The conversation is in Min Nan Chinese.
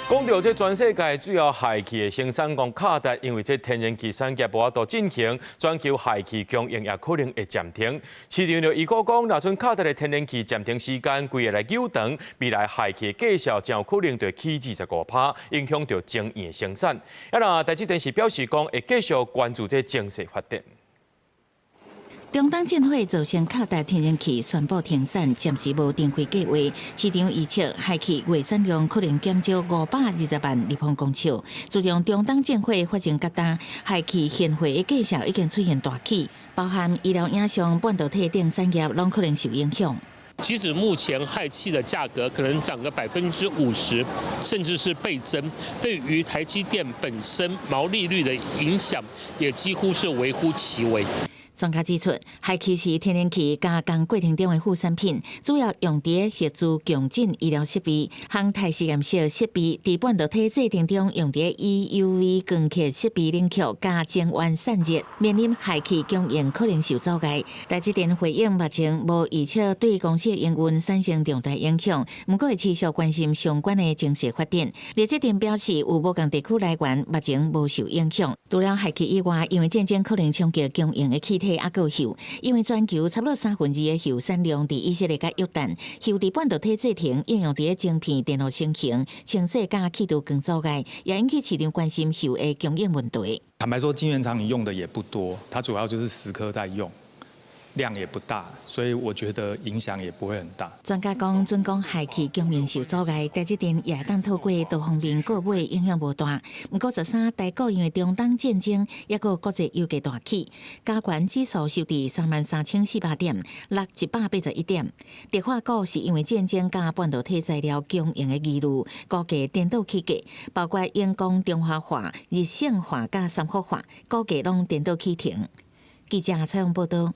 講到這全世界主要氦氣的生產國卡達，因為這天然氣產業無法度進行，全球氦氣供應也可能會暫停。市場就預估講，若賰卡達的天然氣暫停時間規個來久長，未來氦氣價數真有可能就起25%，影響著晶圓生產。啊，若台積電是表示講，會繼續關注這情勢發展。中東戰火造成卡達天然氣宣布停產，暫時無停火計劃。市場預測氦氣月產量可能減少520萬立方公尺。自從中東戰火發生到今，氦氣現貨的價數已經出現大起，包含醫療影像、半導體等產業，攏可能受影響。即使目前氦氣的價格可能漲個50%，甚至是倍增，對於台積電本身毛利率的影響，也幾乎是微乎其微。專家指出，氦氣是天然氣加工過程中的副產品，主要用佇核磁共振醫療設備、航太實驗室設備，佇半導體製程中用佇 EUV 光刻設備冷卻佮晶圓散熱，面臨氦氣供應可能受阻礙。台積電回應目前無預測對公司營運產生重大影響，毋過會持續關心相關的情勢發展。力積電表示，有無仝地區來源，目前無受影響。除了氦氣以外，因為戰爭可能衝擊供應的氣體。猶閣有溴，因為全球差不多三分二的溴產量佇以色列佮約旦，溴佇半導體製程應用佇晶片電路成型、清洗佮去除光阻礙，也引起市場關心溴的供應問題。坦白說，晶圓廠你用的也不多，它主要就是蝕刻在用。量也不大，所以我覺得影響也不會很大。專家講，準講氦氣供應受阻礙，台積電也當透過多方面購買，影響無大。毋過13台股因為中東戰爭，抑閣國際油價大起，加權指數收佇33,400點，落181點。電化股是因為戰爭佮半導體材料供應的疑慮，股價顛倒起價，包括永光、中華化、日盛化佮三福化，股價攏顛倒起停。記者採訪報道。